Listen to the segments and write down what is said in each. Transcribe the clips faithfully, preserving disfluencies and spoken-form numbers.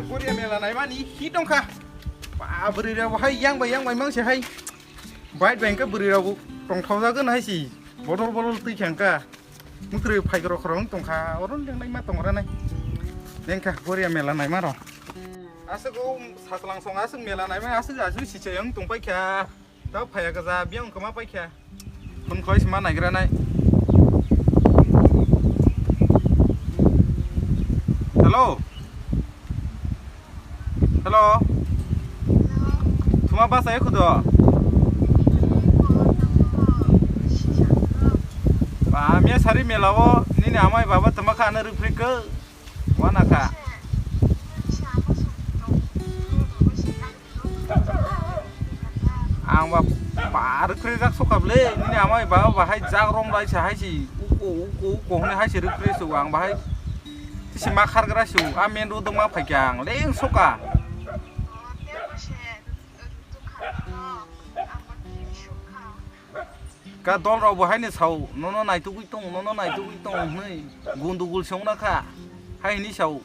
Korea mela naimani hi tongkha? Ba, bwrwi rok hai yang bai yang bai mang se hai. Bike bai khe bwrwi rok tongthok jagwi hai si. Bodol bodol twi khe wngkha. Mwkhwrwi phai rok rok tongkha. Oro leng naima tong ra nai. Lengkha Korea mela naima rok. Aswk o sachwlang song aswk mela naima aswk aswk si chayang tong pai kha. Tao phaiya kaza, biyang wngkha ma paikha. Phone khlai sima naigra nai. Hello. Hello. Thuma basa ekhudo. Ba, miya sari mela o, nini amai baba tama kha na rupri ko. Wana kha. Ang ba, ba rwkhrejak sokha bwle, nini amai ba, ba hai jak rom lai se hai se, uko, uko, uko hwnwi hai se rwkhrejak ang ba hai. Tisi ma khargra se, a main road ma phaikha ang, leng sokha. Ka dol rok bo hai ni sao, nono naitugwi tong, nono naitugwi tong hwnwi, gundugul se wngna kha, hai hwnwi sao.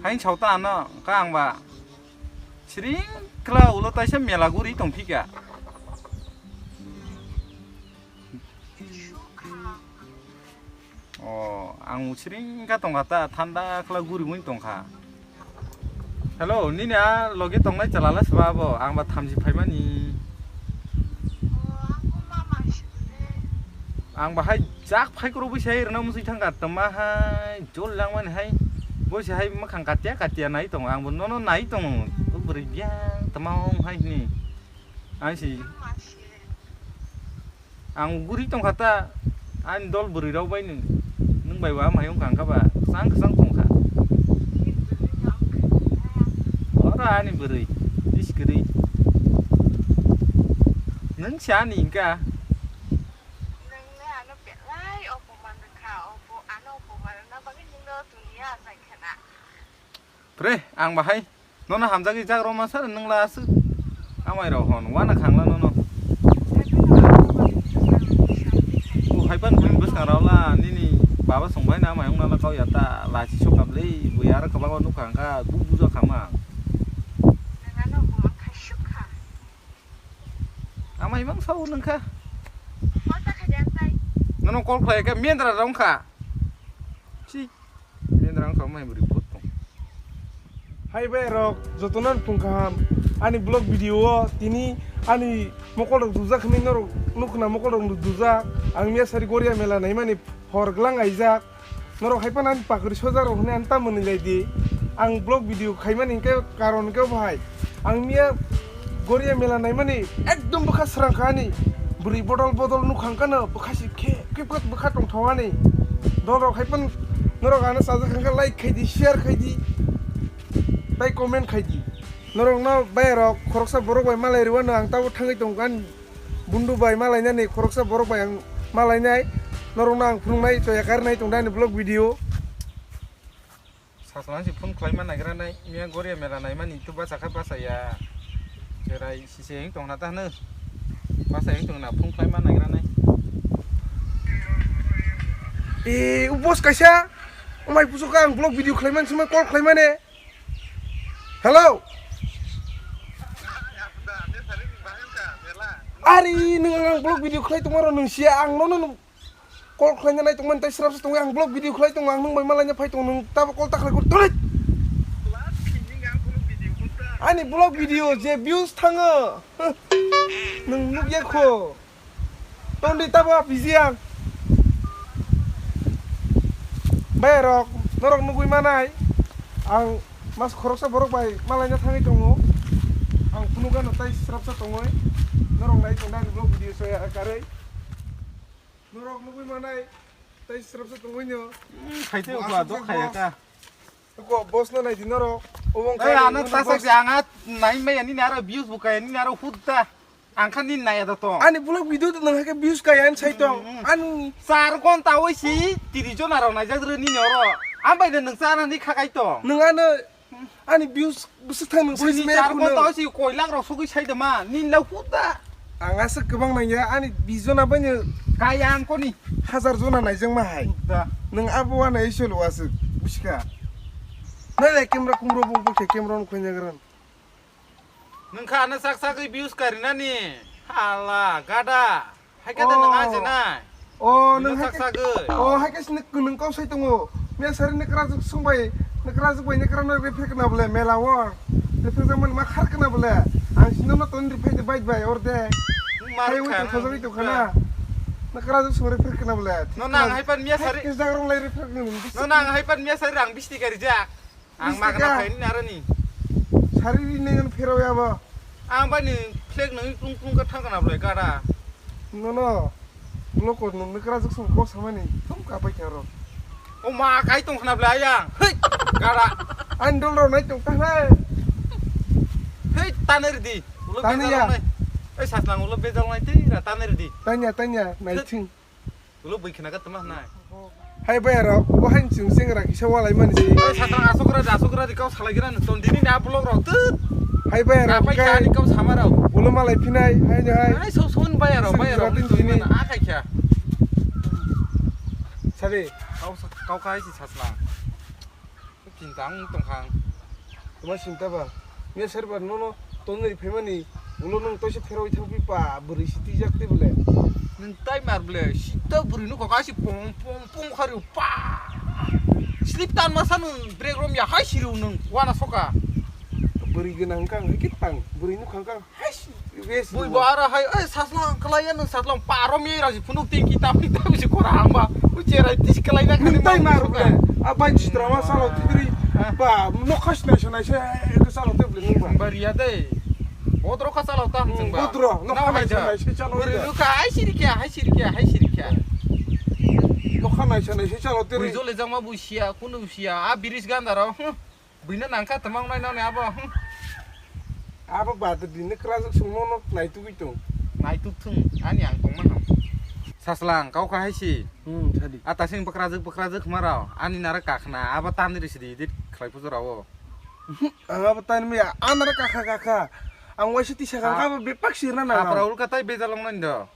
Hain sao ta ano, ka ang ba. Siring kla ulo taisa mela guri tong phika. O, ang siring ka tong kha ta, thanda kla guri mui tong kha. Hello, nini a loge tongnai chalala seba bo, ang ba thamchi phaimani. Ang bahai jak phai kuro bwsai rwna musui thangkha, tma hai jol langmani hai bwsai hai mwkhang katia katia nai tongo, ang bo nono nai tongo, o bwrwi biyang tma ong hai hwnwi ang si ang guri tongkha ta, ani dol bwrwi rok bai nwng, nwng bai bo amhai wngkha, wngkha ba kwchang kwchang tongkha. Oro ani bwrwi, is kwrwi. Nwng se ani hwnka. Nwng le ano belai opoman rwkha, opo ano opoman rwna bagwi nwng no tuniya achai khana. Pre, ang bahai nono hamjagwi jak rw masa nwng la aswk. Amai rok hwn wana khangla nono. O hai pan buini bwskang rok la nini baba song bai na amai wngna la kau ya ta lachi sokam le bui aro kwbangma nukha wngkha bu bujo khama. Nwng ano opoman kha sukha. Amai mang sao nungkha. Nono call khlai khe mendra rong kha. Si mendra rong kha mai buri bot tong. Hai bai rok jotono phung kaham ani vlog video o tini ani mokol rok dujak hwnwi norok nukna mokol rok dujak ang miya sari goria mela naimani hor glang aijak. Norok hai phano ani pakri soja rok hwnwi ani tamo nilai di. Ang vlog video khaimani hwnkhe karon hwnkhe bo hai. Ang miya goria mela naimani ekdom bwkha srang kha ani. Bwrwi bodol bodol nukha hwnkhe no bwkha si khe khe bwkha tongthok ani. Dol rok hai phano norok ano chajak hwnkhe like khai di, share khai di, tei comment khai di. Norok no bai rok khoroksa borok bai malai rw ano ang tabo thangwi tongkha ani. Bundu bai malainani khoroksa borok bai ang malainai norokno ang phunuknai choya karinai tongda ani vlog video. Sasana si phone khlaima naigra nai miya goria mela naimani tu basa kha basa ya. Cherai sise hing tongna ta hwno. Basa hing tongna phone khlaima naigra nai. E ubos kaisa. Omai pusuka ang vlog video khlaimani sumai call khlaimani. Hello. Ari nwng ang vlog video khlai tongmani rw nwng siya ang nono nwng call khlaina nai tongmani tei srapsa tongwi ang vlog video khlai tongo ang nwng bai malaina phai tongo nwng tabo call ta khlai kor tolit. Ani vlog video je views thango. Nwng nukya kho. Tongdi tabo piji ang. Bai rok, norok nugui manai. Ang mas khoroksa borok bai malaina thangwi tongo. Ang phunukgano tai srapsa tongoi. Norok nai tongda ani vlog video soya karwi. Norok nugui manai tai srapsa tongoi no. Khaite uba dok khaya ka. Ko boss no nai di norok. Obo wngkha. Ei ano tasak je anga nai maya nini aro views bo kaya nini aro hutta. Ang kha nini naya da tong. Ani vlog video to nang hai khe views kaya ani sai tong. Mm, mm. Ani char ghonta oi si tiri jona rok naijak rw nini oro. Ang bai de nwng chana ni kha kai tong. Nwng ano ani views bwswk thang nwng sai. Buini char ghonta oi si koi lakh rok sogwi sai de ma nini la hutta. Ang aswk kwbang nangya ani bis jona bai no. Kaya ang koni. Hazar jona naijak ma hai. Hutta. Nwng abo wana isol waswk busikha. Nai le camera kumro bung bung se camera no khoinai gran. Nwng kha ano sak sagwi views karinani. Hala, gada. Hai khe da nwng Oh. aje nai. Oh, Nwng nwng sak hai khe, sagwi. Oh, hai khe sini kwlwng kok sai tongo. Miya sari ni kwrajwk sung bai, ni kwrajwk bai ni kwrwng no refer kna bole, mela o. Refer jang mani ma khar kna bole. Ang sino no ton refer de bai bai or de. Nwng mar Hai wi kha, to khojagwi nwng to khana. Na kwrajwk sung refer kna bole. No nang hai pan miya sari. Hai khe jagrong lai refer kna bole. No nang hai pan miya sari rang bisti kari jak. Ang Bisi magna ka. Phaini narani. Sari ri neng phero ya ba. Ang bai ni flag nang plung plung ka thang kana blai kada. No, no. Lo ko nung ni kra juk sung ko samani. Thum ka pai karo. O ma kai tong khna blai ayang. Hei, kada. An dol ro nai tong ta hai. Hei, tanir di. Ulo Tani bejal ya. Nai. Ei, saslang ulo bejal nai ti ra tanir di. Tanya, tanya, nai Hei. Thing. Ulo bui khna ka tama nai. Hai bai aro, bo hain chwng chengra kisa walai mani si. Oi, satrang asokra di, asokra di, kau salai gira nung ton dini na vlog rok tut. Hai bai aro, Na pai kai. Kha ni kau sama rok. Ulo malai phinai, hai ni hai. Ai, so son bai aro, Sing bai aro, jora tin tuni dini. Mana akai kha. Sari. Kau sa-, kau kai si saslang. Kinta ang tongkha ang. Tuma sinta ba. Miya serba nono tonwi phaimani ulo nung toise pheroi thangpi pa bwrwi si twijak tei bole. Nung tai mar bole sita bwrwi nukha ka si pong pong pong khari pa. Slip tan masa nung brake rom ya hai siru nung wana soka. Bwrwi gwnang kang hai khe tang bwrwi nukha kang. Bui bo ara hai, "Oi, saslang, kalai ya nung saslang, parom ye raji phunuk tingki tamni tamni si kora hangba." U cherai tis kalai na Nung khani tai ma mar suka. Bole. A bai chitra ma salo tibri. Ah. Ba, nokha sinai sinai se, eh, salo tibri nung ba. Bariya de. Odro ka salo tam sing ba. Odro, nokha nai sinai se salo. Buri luka, hai sirikya, hai sirikya, hai sirikya. Nokha nai sinai se salo tibri. Bui jole jangma bui siya, kunu siya, a biris gandaro. Buino nangkha tamang nai nani abo. Abo bad bini kwrajwk songno no naitugwi tong. Naituk thung, ani ang tongma ham. Saslang, kau kahai si. Hmm, sadi. A tasing bwkrajwk, bwkrajwk hwnmarao, ani nara kakhna, abo tamni risi di, edit khlai pujo rao. Ang abo tamni maya, a nara kakha, kakha. Ang waisa tisa kha, abo bepak sirna nang. Apra ulka tai bejalong nai do.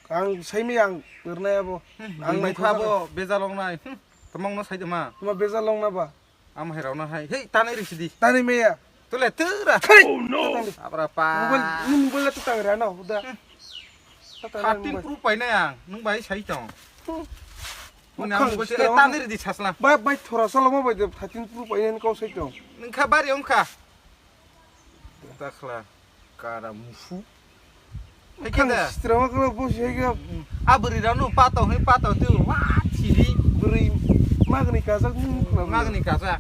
Ang saimi ang rwnai abo. Hmm, ang nai nukha abo bejalong nai. Hmm, tamang no sai de ma. Tuma bejalong na ba. Am hai rao na hai. Hei, tanai risi di. Tanai meya. Tule tura. Hey! Oh, no. Abra pa. Mobile, ni mobile tu tang rano, uda. Hmm. Tang rano Hatin mobile. Pro pai na yang, nung bai sai tong. Hmm. Muna Khang mobile se, sitra eh, tanai ridi sasla. Bai, bai, thora salo mo bai de, hatin pro pai na kau sai tong. Nung kha bari ong kha. Dakhla. Kara musu. Hai khe da. Sitra ma kala bosi hai khe. A bwrwi rano patau hai patau twi wa thiri. Bwrwi magni kajak nung khna bwrwi. Magni kajak.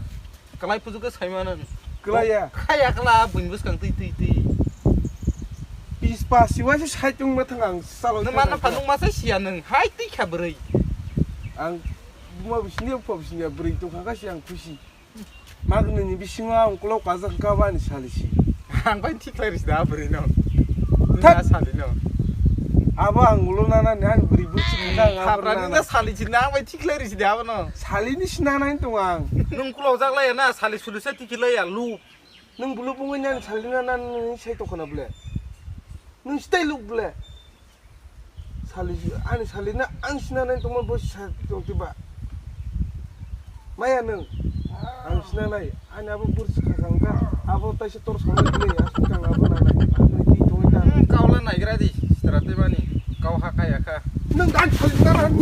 Kalai puju khe sai mano. Kalai ya. Khaya kala buini bwskang twi twi twi. Pis pa siwa se sai tong ma thang ang salo. Nung ma na pha nung ma sai sia nung. Hai twi kha bwrwi. Ang buma bisini pha bisini bwrwi tong kha si ang khusi. Magni ni bisingo ang ukolog kajak wngkha bo ani salisi. Ang bai thik khlai risi da bwrwi no. Thak. Nini sali no. Abo ang ulo nana ni ani bwrwi bwrwi si kha ang abo Haprani nana. Na salisi na ang bai thik khlai risi da abo no. Salini sinana hin tong ang. Nung ukolog jak lai na sali sulu sa thik lai ya lu. Nung bulu bungwi nani salina nani sai tokona ble. Nung stay look ble. Sali, ani salina ang sinanai tongma bo sa tongti ba. Maya nung, ang sinanai, ani abo bur sikha kangka, abo taisa tor sanai bile, asuk kang abo nanai, ang nai ti tongwi ta. Hmm, kau la naigra di, sitra tei mani, kau ha kaya kha. Nung dan salina nani.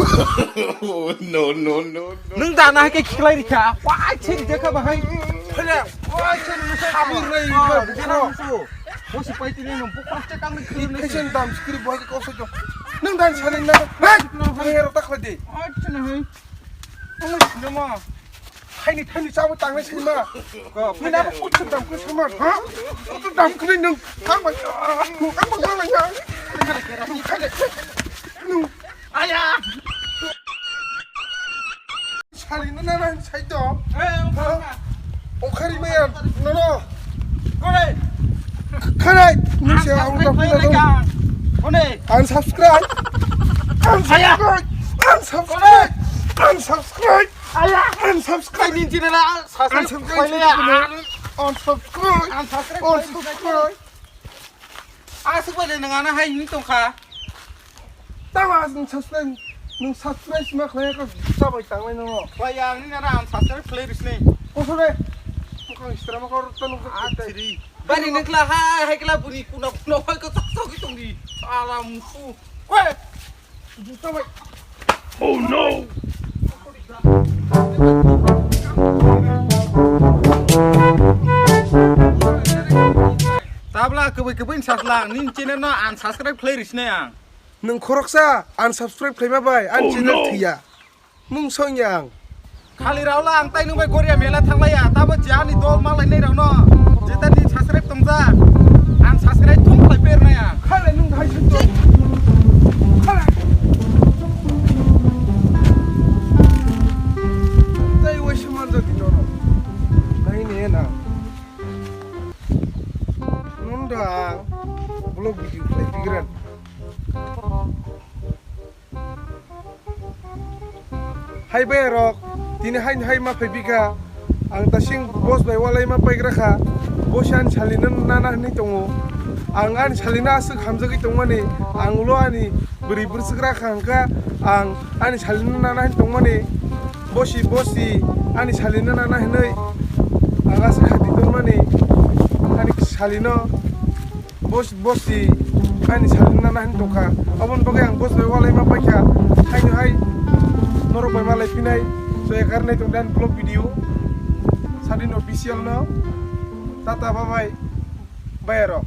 Oh, no, no, no, no. Nung dan hai khe khiklai rikha, wai chiri dekha bahai. Phele, wai chiri dekha. Khamir nai, bro. Bosi pai tini nung bukra te kang ni khiri nai. Kitchen dam skiri boy ko so jo. Nung dan sari na. Nai. Nung hero tak lagi. Acha na hai. Nung sini ma. Hai ni thani chabu tang nai sini ma. Ko, nung na ko chun dam ko sama. Ha? Ko dam ko nung. Kang ba. Kang ba nang ya. Nung. Aya. Sali na na na sai to. Eh, Ha? O khari maya, no, no. Kore. Khare, ni se ang da pura do. Kone. Unsubscribe. Aya. Unsubscribe. Unsubscribe. Unsubscribe. Aya. Unsubscribe. Ni jina na, subscribe. Unsubscribe. Unsubscribe. Unsubscribe. Unsubscribe. Aswk bai le nang ana hai hini tongkha. Tama nung subscribe, nung subscribe ma khlai ka sabai tanglai nung. Khlai ya, ang ni nara ang subscribe khlai risni. Kosore. Bari nengkla hai hai kla buni kuna kuna hai ko chak chak tong di. Ala musu. Kwe. Juta bai. Oh no. Tabla kebui kebui sasla nin channel no unsubscribe khlai risne ang. Nwng khoroksa unsubscribe khlaima bai ani channel thiya. Mung song yang. Khali raola ang tai nung bai Goria mela thanglaiya. Tabo je ani dol malai nai rao no. Jeta ni subscribe tongja. Ang subscribe thum khlai per naya. Khale nung hai sung to. Khale. Tai wai saman jati no. Nai ne na. Nunda vlog video khlai bigran. Hai bai rok, tini hai hai ma phai bika. Ang tasing boss bai walai ma paigra kha. Boss ani salino nana hinwi tongo. Ang ani salino aswk hamjagwi tongmani, ang ulo ani bwrwi bwswk ra kha hwnkha, ang ani salino nana hinwi tongmani. Bosi bosi ani salino nana hinwi ang aswk khati tongmani. Ani salino Boss, boss si ani salina na hin tongkha. Aboni bagwi ang boss bai walai ma paikha. Haino hai norok bai malai phinai. So, ekar nai tong dan vlog video. Sadin official no. Tata, bye bye. Bye aro.